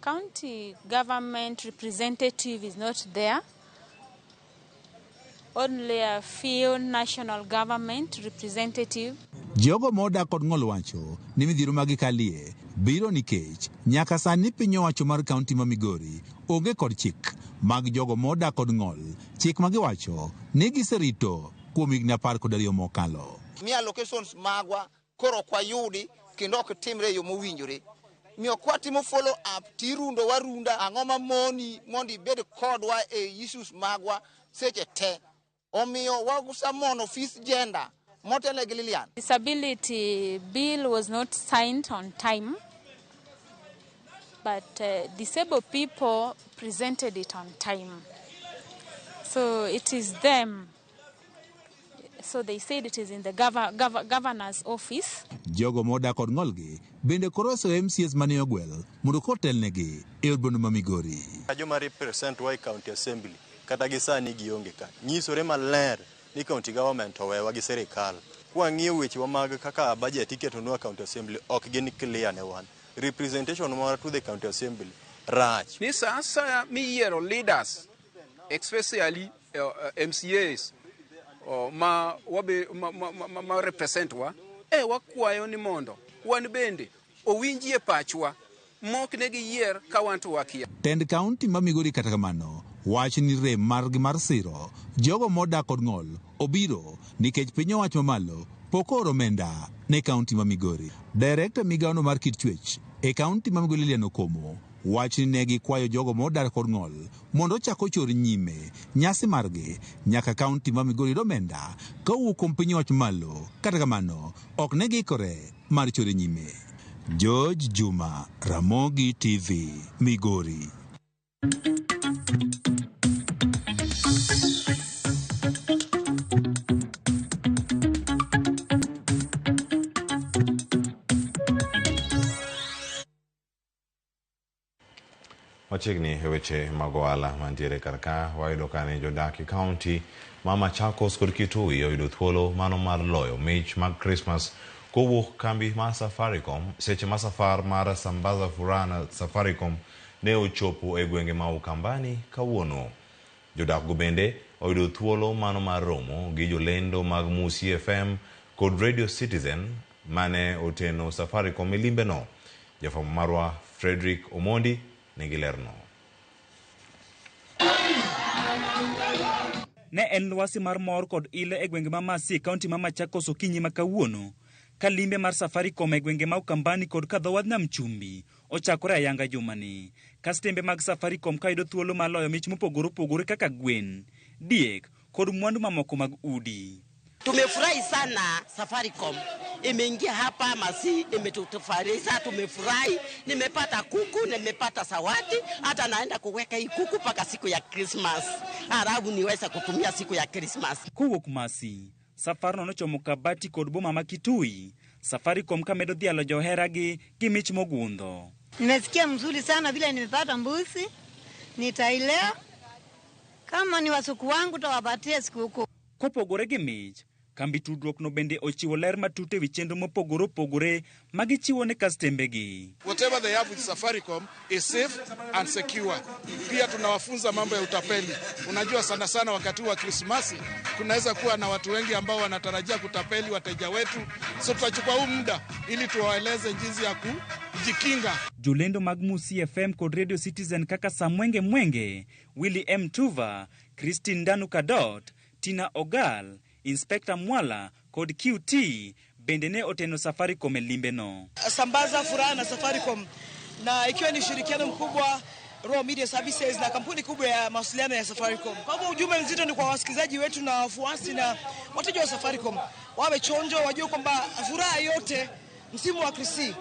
County government representative is not there. Only a few national government representative. Jogo modak kod ng'ol wacho ni midhiero ma gikalie biro nikech nyaka sani piny owacho mar kaunti ma Migori onge kod chik mag jogo modak kod ng'ol, chik ma giwacho ni giserito kuom higni 12 mokalo. Mi allocations magwa koro ok wayudi kendo ok timre e yo mowinjore. Miyo kwatimo follow up tirundo warunda ang'o mamoni mondo ibed kodwa e issues magwa seche te. Omiyo wagusamono office gender motelo gi Lilian. Disability bill was not signed on time, but disabled people presented it on time. So it is them. So they said it is in the governor's office. Jogo modak kod ng'olgi bende koro oseyo MCAs mane ogwel mondo kotelnegi e od boma ma Migori. Joma represent wa e county assembly kata gi sani gionge ka. Nyisore maler ni county government owewa gi sirikal. Kwang'iyo wechewa mag kaka budget iketonwa county assembly ok gin clear ne wan. Representation mara to the county assembly rach. Ni sa asaya miyiero leaders especially MCAs ma wabe ma represent wa wakwayo ni mondo wan bende owinjie pachwa mok ne giyier ka wan to wakia. Tend kaunti ma Migori kata kamano wach ni rem margi mar siro jogo modak kod ng'ol obiro nikech piny owacho mamalo pok ooro omenda ne kaunti ma Migori. Direkta migawono mar kit chwech e kaunti ma Migori Lilian Okomo wach ni ne gikwayo jogo modak kod ng'ol mondo ochak ochor nyime nyasi margi nyaka kaunti ma Migori yud omenda kowuok kuom piny owacho malo. Kata kamano ok ne giikore mar chore nyime. George Juma, Ramogi TV, Migori. Machiegni e weche mag ohala mantiere kar ka, wayudo ka ni jodak e kaunti ma Machakos kod Kitui oyudo thuolo mano mar loyo mich mag Christmas kowuok kambi mar Safaricom seche ma safar mar Sambaza Furaha na Safaricom ne ochopo e gwenge ma Ukambani kawuono. Jodak go bende oyudo thuolo mano mar romo gi jolendo mag Musi FM kod Radio Citizen mane oteno Safaricom e limbeno. Jafwambo marwa Frederick Omondi nigi lerno. Ne en lwasi mar mor kod ilo e gwenge ma Masi e kaunti ma Machakos okinyi ma kawuono, ka limbe mar Safaricom e gwenge ma Ukambani kod kadho wadh Nam Chumbi ochakore ayanga jumani. Kastembe mag Safaricom ka yudo thuolo mar loyo mich mopogore opogore kaka gwen, diek kod mwandu mamoko mag udi. Tumefurahi sana Safaricom imeingia hapa Masi, imetutufurahisha, tumefurahi. Nimepata kuku, nimepata sawati, hata naenda kuweka hii kuku mpaka siku ya Christmas, halafu niweze kutumia siku ya Christmas. Kowuok Masi, safarno nochomo Kabati kod boma ma Kitui. Safaricom kamedo dhialo joheragi gi mich mogundho. Nimesikia mzuri sana vile nimepata mbuzi, nitailea kama ni wasuku wangu tawapatia sikukuu. Kopogore gi mich, kambi tudruok no bende ochiwo ler matut ewi chenro mopogore opogore ma gichiwo ne kastembegi. Whatever they have with Safaricom is safe and secure. Pia tunawafunza mambo ya utapeli. Unajua sana sana wakati wa Krismasi kunaweza kuwa na watu wengi ambao wanatarajia kutapeli wateja wetu. So tutachukua huu muda ili tuwaeleze jinsi ya kujikinga. Jolendo mag Musi FM kod Radio Citizen kaka Samwenge Mwenge, Willy M Tuva, Christine Ndanu Kadot, Tina Ogal, Inspector Mwala kod QT bende ne oteno Safaricom e limbeno. Sambaza furaha na Safaricom, na ikiwa ni ushirikiano mkubwa Royal Media Services na kampuni kubwa ya mawasiliano ya Safaricom. Kwa hivyo ujumbe mzito ni kwa wasikilizaji wetu na wafuasi na wateja wa Safaricom, wawe chonjo, wajue kwamba furaha yote msimu wa Krisi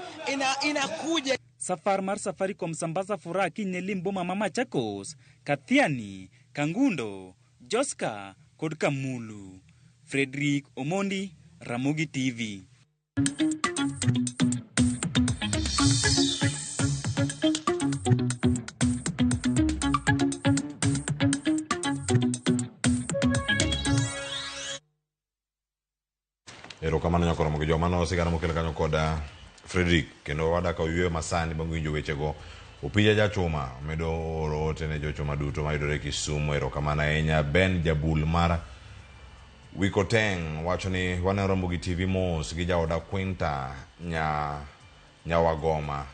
inakuja. Safar mar Safaricom sambaza furaha kiny lim boma ma Machakos, Kathiani, Kangundo, Joska kod Kamulu. Frederick Omondi, Ramogi TV. Erokamano nyakoro mogi joma no sigana mokel kanyo kod Frederick, kendo wadaka oyueyo masani bang' winjo wechego. Opija Jachuma medo oro ote ne jochuma duto mayudore Kisumu, erokamano ahinya. Ben Jabul mar Wikoteng wacho ni waneno Ramogi TV mos gi jaoda Quinta Nyawagoma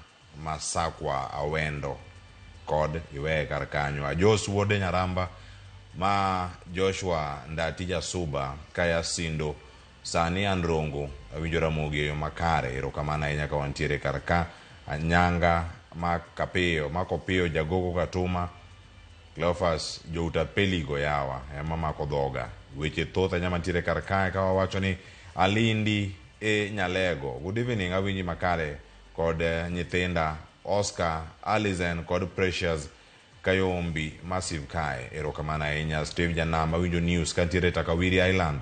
Masakwa Awendo kod iweye kar kanyo. Ajos wuode Nyaramba ma Joshua Ndati Jasuba kaya Sindo sani an Rongo awinjo Ramogi e yo makare, erokamano ahinya ka wantiere kar ka. Anyanga ma Kapiyo Makopiyo Jagogo Katuma Cleophas joutapeli go yawa ema mako dhoga. Weche thoth ahinya mantiere kar kae ka wawacho ni Alindi e Nyalego. Good evening, awinji makare kod nyithinda Oscar, Alizen kod Precious Kayombi Massive kae, erokamano ahinya. Steve Janamba winjo news kantiere Takawiri Island,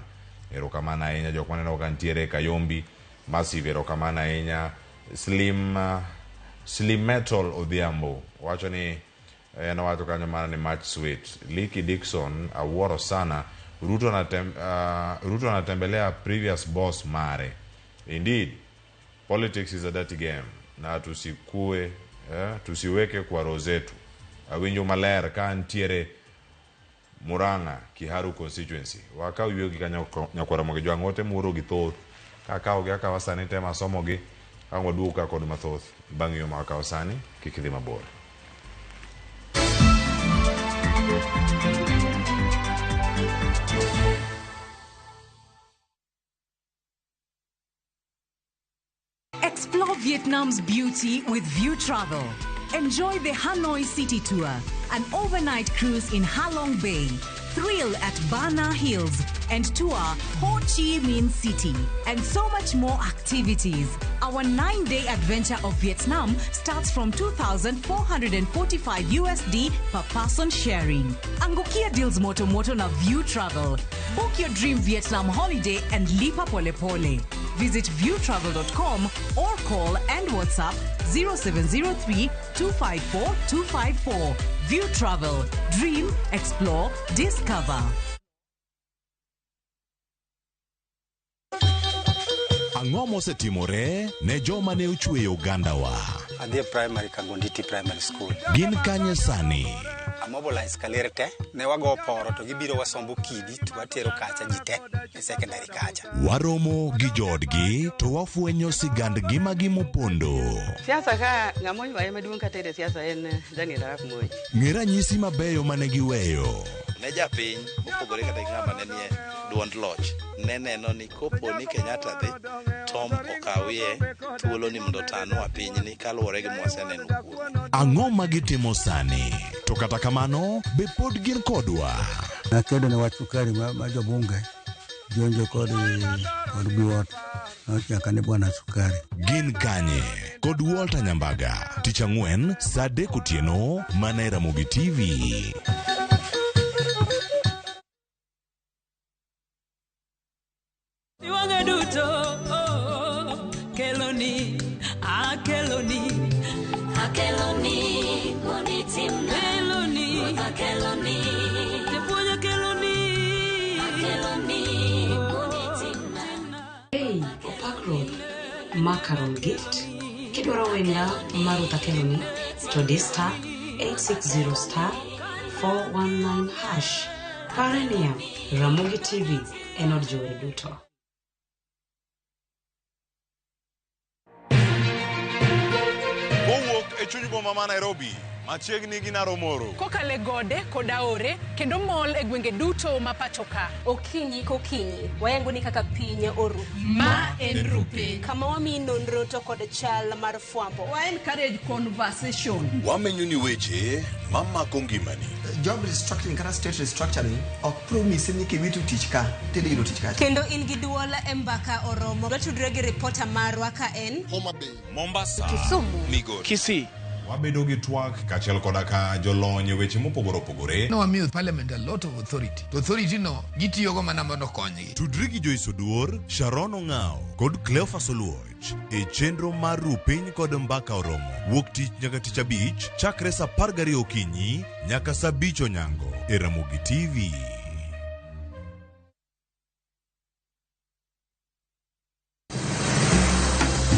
erokamano ahinya. Jok maneno kantiere Kayombi Massive, erokamano ahinya. Slim Metal Odhiambo wacho ni en owacho kanyo mana ni much sweet. Liki Dixon awuoro sana Ruto anatembelea previous boss mare. Indeed, politics is a dirty game. na tusikue tusiweke kwa roho zetu. Awinjo maler ka antiere Murang'a Kiharu constituency. Wakaw yuegi ka nyakwar Ramogi Jwang' ote muoro gi thoth. Kakawogi akawa sani temo asomogi ang' waduog ka kod mathoth bang' yo ma wakawo sani kik idhi mabor. Explore Vietnam's beauty with View Travel. Enjoy the Hanoi City Tour, an overnight cruise in Halong Bay, thrill at Bana Hills, and tour Ho Chi Minh City, and so much more activities. Our 9-day adventure of Vietnam starts from 2,445 USD per person sharing. Angukia deals moto moto na View Travel. Book your dream Vietnam holiday and lipa pole pole. Visit viewtravel.com or call and WhatsApp 0703 254 254. View Travel. Dream, explore, discover. Ang'o mosetimore ne joma ne ochweyo ogandawa? Adhi e primary Kagonditi Primary School. Gin kanye sani? Amobilize kaler te, ne wago poro to gibiro wasombo kidi to watero kacha ji te e secondary kacha. Waromo gi joodgi to wafwenyo sigand ngimagi mopondo. Siasa ka ng'ama oywaye maduong' kata e siasa en Daniel Arap Moi. Ng'e ranyisi mabeyo mane giweyo. Ne japiny mopogore kata gi ng'ama ne nie duond loch ne neno ni kopo ni Kenyatta dhi Tom okawie thuolo ni mondo otanwa pinyni kaluwore gi mwaseneno kuome. Ang'o ma gitimo sani? To kata kamano, be pod gin kodwa? Nakedo ne wach sukari ma jobunge jonjo kod Biwott nyaka ne bwana sukari. Gin kanye? Kod Walter Nyambaga, tich ang'wen saa 3 otieno mana e Ramogi TV. Iwang'e duto, oh, keloni, akeloni, Akeloni, mondi timna. Keloni, Ruoth akeloni. Japuonj akeloni, Akeloni, mondi timna. Hey, Opak Road, Macaron Gift. Kidwaro wenda mar Ruth Akeloni to di star 860 star 419 hash. Pare niya, Ramogi TV en od jower duto. Kowuok e chuny boma ma Nairobi, machiegni gi Naromoro. Kokalo e gode kod aore kendo mol e gwenge duto ma pacho ka. Okinyi kokinyi, wayango ni kaka piny oru. Ma en Rupiny. Kama wamiyi nonro to kod chal mar fwambo. Wa encourage conversation. Wamenyo ni weche mamako ngimani. Job restructuring kata state restructuring ok promise ni kiwito tich ka tidhi yudo tich kacha. Kendo in gi duol e mbaka oromo. Watudre gi ripota marwa ka en Homa Bay, Mombasa, Kisumu, Migori, Kisii. Wabedo gi twak kaachiel koda ka jolony e weche mopogore opogore. Nowamiyo parliament a lot of authority. To authority no gitiyogo mana mondo okonygi. Tudri gi Joyce Oduor, Sharon Ong'ao kod Cleophas Oluoch e chenro mar Rupiny kod Mbaka Oromo. Wuok tich nyaka tich abich chakre saa 12 okinyi nyaka saa 5 onyango e Ramogi TV.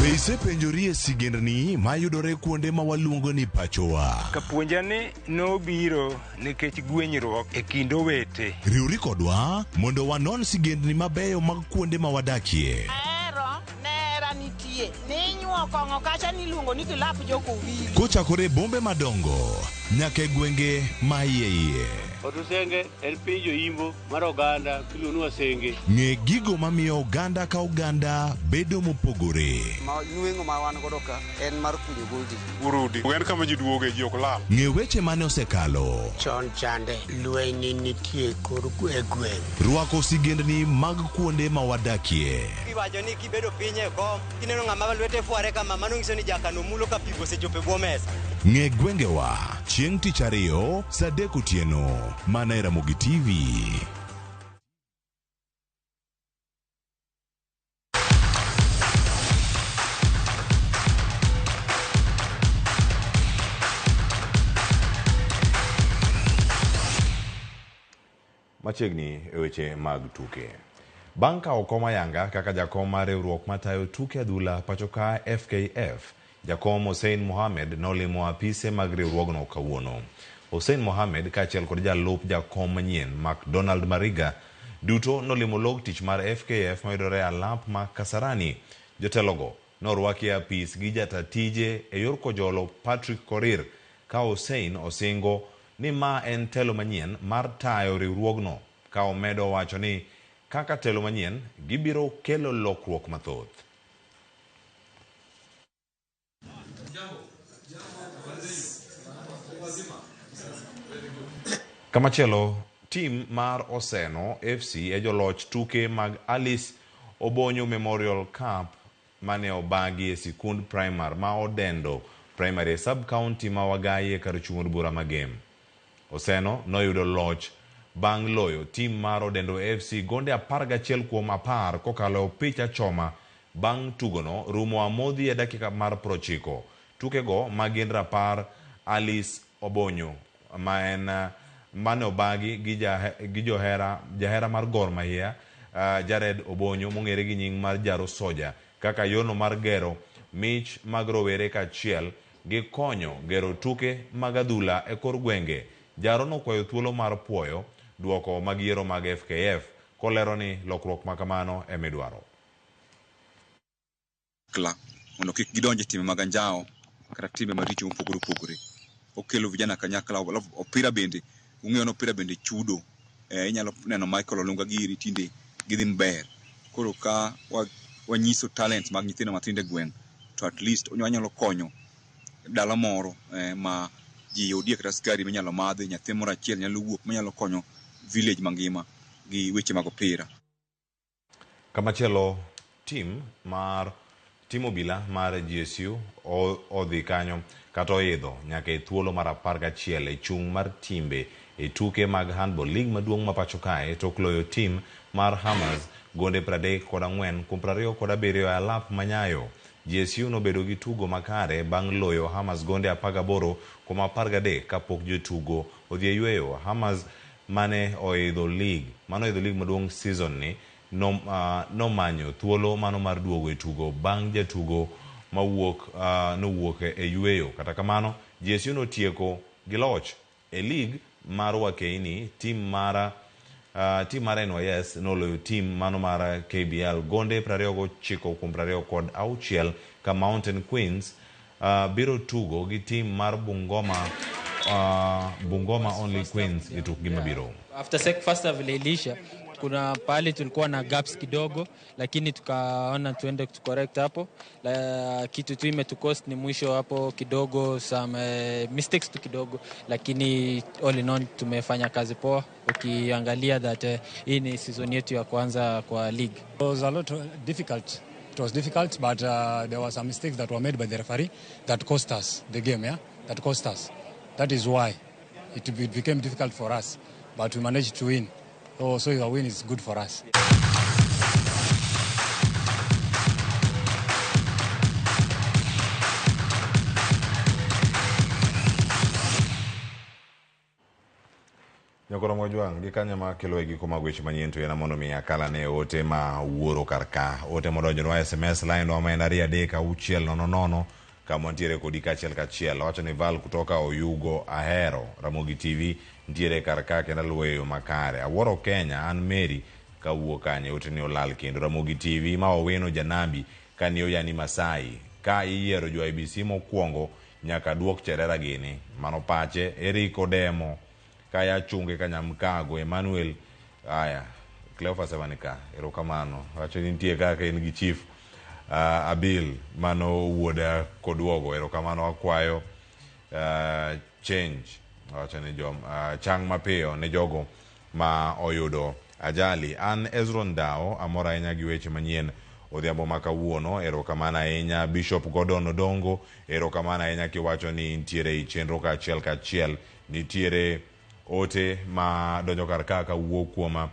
Be isepenjori e sigendni mayudore kuonde ma waluongo ni pachowa? Kapuonja ni nobiro nikech gwenyruok e kind owete. Riwri kodwa mondo wanon sigendni mabeyo mag kuonde ma wadakie. Ahero nera nitie ninyuo kong'o kacha niluongo ni kilap jokowili. Kochakore e bombe madongo nyaka e gwenge ma iye iye. Otusenge en piny joimbo mar oganda miluongo ni Wasenge. Ng'e gigo mamiyo oganda ka oganda bedo mopogore. Ma nweng'o ma wan godo ka en mar kunyo goldi. Urudi. En kama ji duoge ji ok lal. Ng'e weche mane osekalo. Chon chande lweny nitie kor e gweng'. Rwako sigendni mag kuonde ma wadakie. Iwacho ni kibedo piny e kom kineno ng'ama lwete fware kama mano nyiso ni jakano mulo ka pi osechopo e bwo mesa. Ng'e gwengewa chieng' tich ariyo saa 3 otieno mana e Ramogi TV. Machiegni e weche mag tuke. Bang' kawo kom ayanga kaka jakom mar riwruok matayo tuke adhula pacho ka FKF, Jakom Hussein Mohamed nolimo apise mag riwruogno kawuono. Hussein Mohamed kaachiel kod jalup jakom manyien McDonald Mariga duto nolimo log tich mar FKF mayudore e alap ma Kasarani. Jotelogo norwaki e apis gi jata tije e yor kojolo Patrick Korir ka Hussein osingo ni ma en telo manyien mar tayo riwruogno ka omedo wacho ni kaka telo manyien gibiro kelo lokruok mathoth. Kamachielo, tim mar Oseno FC e joloch tuke mag Alice Obonyo Memorial Cup mane obagi e sikund primar ma Odendo Primary e sub-county ma Wagai e kar chung' od bura ma Gem. Oseno noyudo loch bang' loyo tim mar Odendo FC gonde 11 kuom 10 kokalo e opich achoma bang' tugono rumo amodhi e dakika mar 90. Tukego ma gin rapar Alice Obonyo ma en mane obagi gi johera jahera mar Gor Mahia Jared Obonyo mong'ere gi nying mar Jaro Soja kaka yorno mar gero mich mag rowere kaachiel gi konyo gero tuke mag adhula e kor gwenge. Jaro nokwayo thuolo mar puoyo duoko mag yiero mag FKF kolero ni lokruok ma kamano emidwaro. Kla mondo kik gidonj e timbe mag anjawo kata timbe maricho mopogore opogore. Okelo vijana kanyakla, alafu opira bende, ung'eyo ni opira bende chudo. Inyalo neno Michael Olunga giri tinde gidhi maber. Koro ka wanyiso talents mag nyithindo matindo e gweng', to at least wanyalo konyo dala moro ma ji yudie kata sukari minyalo madhi, nyathi moro achiel nyalo wuok manyalo konyo village mangima gi weche mag opira. Kamachielo, tim mar tim obila mar GSU odhi kanyo kata oidho nyaka e thuolo mar 11 e chung' mar timbe e tuke mag handball league maduong' ma pacho kae tok loyo tim mar Hammers gonde 34 kuom 27 e alap manyayo. GSU nobedo gi tugo makare bang' loyo Hammers gonde 18 kuom 13 kapok jotugo odhi e yweyo. Hammers mane oidho league maduong' season ni nomanyo thuolo mano mar duogo e tugo bang' jatugo mawuok nowuok e yweyo. Kata kamano, GSU notieko gi loch e league mar Wakeini. Tim mar NYS noloyo tim mano mar KBL gonde 29 kuom 26 ka Mountain Queens biro tugo gi tim mar Bungoma Only Queens e tukgi mabiro. After first half iliisha, kuna pahali tulikuwa na gaps kidogo, lakini tukaona tuende correct hapo. Kitu tu imetucost ni mwisho hapo kidogo, some mistakes tu kidogo, lakini all in all tumefanya kazi poa. Ukiangalia that hii ni season yetu ya kwanza kwa league. It was a lot difficult. It was difficult, but there were some mistakes that were made by the referee that cost us the game, yeah? That cost us. That is why it became difficult for us, but we managed to win. Oh, so a win is good for us. Nyakoro Mojwang' gi kanya ma kelo e giko mag weche manyien to en mondo mi akala ne ote ma wuoro kar ka. Ote modonjonwa SMS line wa ma en 2 3 6 0 0 kama ntiere kodi kaachiel kachiel. Owacho ni Val kutoka Oyugo Ahero Ramogi TV ntiere kar ka kendo aluwo e yo makare. Awuoro Kenya an Mary kawuok kanye ote ni olal kendo. Ramogi TV ma Owino Janabi kani oyani Masai ka iyiero jo IBC mokwongo nyaka duok Cherera gini. Mano pache. Eric Odemo kaya chunge kanyamkago. Emmanuel aya Cleophas Emanika erokamano. Wacho ni nitie kaka en gi chief Abil mano wuoda koduogo erokamano akwayo change. Wacho ni chang mapiyo ne jogo ma oyudo ajali. An Ezron Dao amor ahinya gi weche manyien odhiambo ma kawuono erokamano ahinya. Bishop Gordon Odongo erokamano ahinya kiwacho ni nitiere e chenro kaachiel kachiel. Nitiere ote ma donjo kar ka kawuok kuom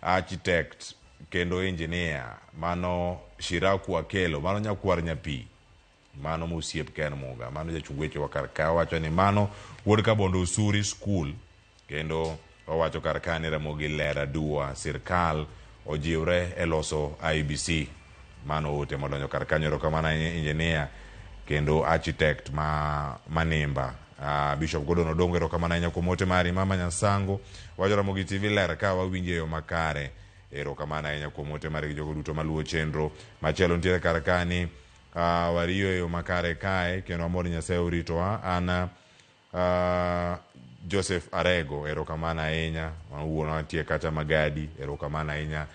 architect kendo engineer mano Shiraku Akelo mano nyakwar nyapi mano mosiep Ken Muga mano jachung weche wa kar ka wacho ni mano wuod Kabondo Osuri School kendo owacho kar ka ni Ramogi ler adua sirkal ojiwre e loso IBC. Mano ote modonjo kar kanyo erokamano engineer. kendo architect ma Manimba. Bishop Gordon Odongo, erokamano ahinya kuom ote mari. Mama Nyasango wacho Ramogi TV ler ka wawinjo e yo makare. Erokamano ahinya kuom ote mari gi jogo duto maluwo chenro. Machielo nitiere kar ka ni wariyo e yo makare kae kendo amor ni Nyasaye oritowa. An Joseph Arego, erokamano ahinya. Wuonwa nitie kacha Magadi, erokamano ahinya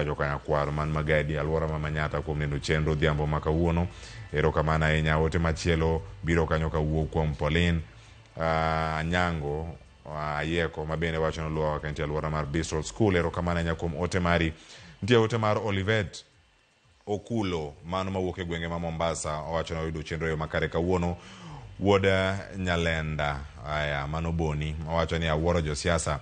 jokanyakwar man Magadi, alwora ma Manyata kuom neno chenro odhiambo ma kawuono. Erokamano ahinya. Ote machielo biro kanyo kawuok kuom Pauline Anyango Ayieko ma bende wacho ni oluwowa ka entie alwora mar Bristol School. Erokamano ahinya kuom ote mari. Nitie ote mar Olivet Okulo mano mawuok e gwenge ma Mombasa, owacho ni oyudo chenro e yo makare kawuono. Wuod Nyalenda, aya mano Boni, owacho ni awuoro josiasa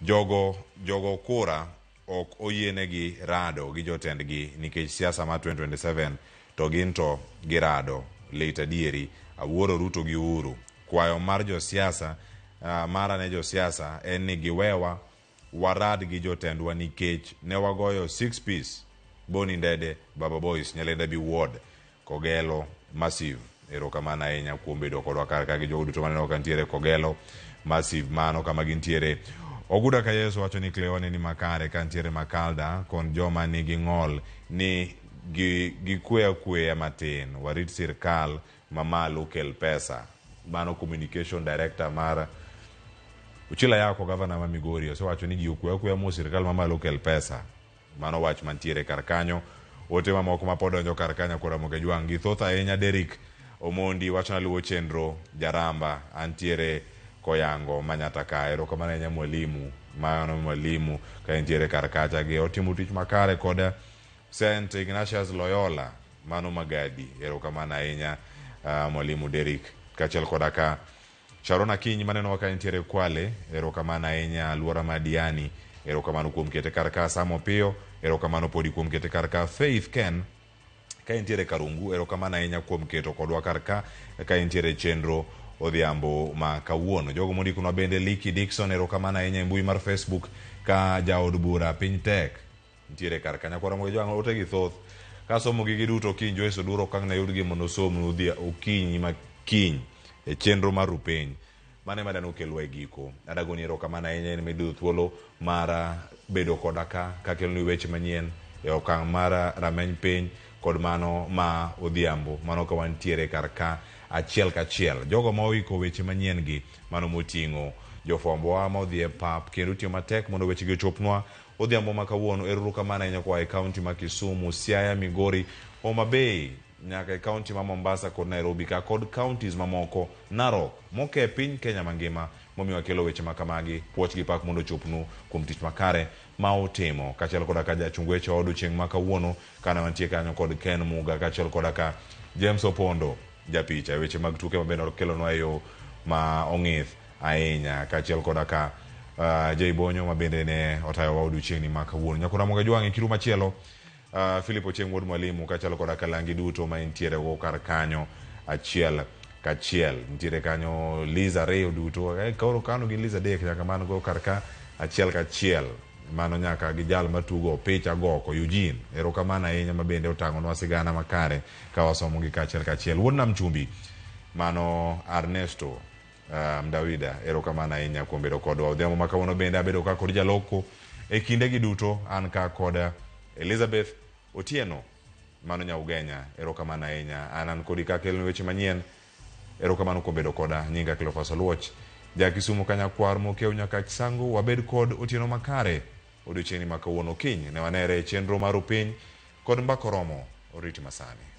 jogo jogo kura ok oyienegi rado gi jotendgi nikech siasa mar 2027 to gin to girado. Lit adieri. Awuoro Ruto gi Uhuru. Kwayo mar josiasa mara ne josiasa en ni giwewa warad gi jotendwa nikech ne wagoyo 6 piece Boni Ndede, Baba Boys, Nyalenda B Ward, Kogelo, Massive. Erokamano ahinya kuom bedo kodwa kar ka gi jogo duto maneno ka nitiere Kogelo, Massive, mano kama gintiere. Oguda ka Yesu wacho ni Cleo ne ni makare ka nitiere Makalda kon joma nigi ng'ol ni gi gikwe akweya matin warit sirkal mamalo kel pesa. Mano communication director mar Uchila Yako, gavana ma Migori, osewacho ni ji okwe akweya mos sirkal mamalo kel pesa. Mano wach mantiere kar kanyo. Ote mamoko ma pod donjo kar kanyo kod Ramogi Ajwang' gi thoth ahinya. Derrick Omondi wacho naluwo chenro Jaramba antiere Koyango Manyata ka. Erokamano ahinya mwalimu. Mano mwalimu ka entiere kar kacha gi otimo tich makare kod St Ignatius Loyola mano Magadi. Erokamano ahinya mwalimu Derrick kaachiel koda ka Sharon Akinyi manenowa ka entiere Kwale, erokamano ahinya. Alwora ma Diani, erokamano kuom kete kar ka. Sam Opiyo, erokamano podi kuom kete kar ka. Faith Ken ka entiere Karungu, erokamano ahinya kuom keto kodwa kar ka ka entiere chenro odhiambo ma kawuono. Jogo mondikonwa bende Liki Dixon, erokamano ahinya e mbui mar Facebook ka jaod bura piny tek nitiere kar ka. Nyakwara Ramogi Ajwang' ote gi thoth. Kasomo gi giduto kiny Joyce Oduro ok ang' nayudgi mondo osomnu okinyi ma kiny e chenro mar Rupiny. Mano ema dane okelwa e giko. Adagoni erokamano ahinya in miyudo thuolo mar bedo koda ka kakeloni weche manyien e okang' mar rameny piny kod mano ma odhiambo. Mano ka wantiere kar ka achiel kachiel. Jogo ma oiko weche manyien gi mano moting'o jofwambowa ma odhi e pap kendo tiyo matek mondo weche gi ochopnwa odhiambo ma kawuono. Erokamano ahinya koa e kaunti ma Kisumu, Siaya, Migori, Homa Bay nyaka e kaunti ma Mombasa kod Nairobi ka kod counties mamoko Narok moke piny Kenya mangima momiyo wakelo weche ma kamagi. Puoch gi pak mondo ochopnu kuom tich makare ma utimo. Kaachiel koda ka jachung weche wa odiochieng' ma kawuono kane wantie kanyo kod Ken Muga kaachiel koda ka James Opondo japicha e weche mag tuke ma bende okelonwa e yo ma ong'ith ahinya kaachiel koda ka Jay Bonyo ma bende ne otayowa odiochieng'ni ma kawuono. Nyakora Ramogi Ajwang' e kiru machielo Philip Ochieng' wuod Mwalimu kaachiel koda ka langi duto ma intiere go kar kanyo achiel kachiel. Nitiere kanyo Liz ariyo duto, koro kano gin Liz adek nyaka man go kar ka achiel kachiel. Mano nyaka gi jal matugo opich agoko Eugene. Erokamano ahinya ma bende otang'onwa sigana makare ka wasomo gi kachiel kachiel. Wuod Nam Chumbi mano Ernesto Mdawida, erokamano ahinya kuom bedo kodwa. Odhiambo ma kawuono bende abedo ka kod jaloko e kinde gi duto an ka kod Elizabeth Otieno mano Nyaugenya, erokamano ahinya. An an kodi ka keloni weche manyien. Erokamano kuom bedo koda. Nyinga Cleophas Oluoch. Ja Kisumu Kanyakwar Mokeu Nyakach Sango, wabed kod otieno makare odiochieng'ni ma kawuono kiny ne wanere e chenro mar Rupiny kod Mbaka Oromo. Oriti masani.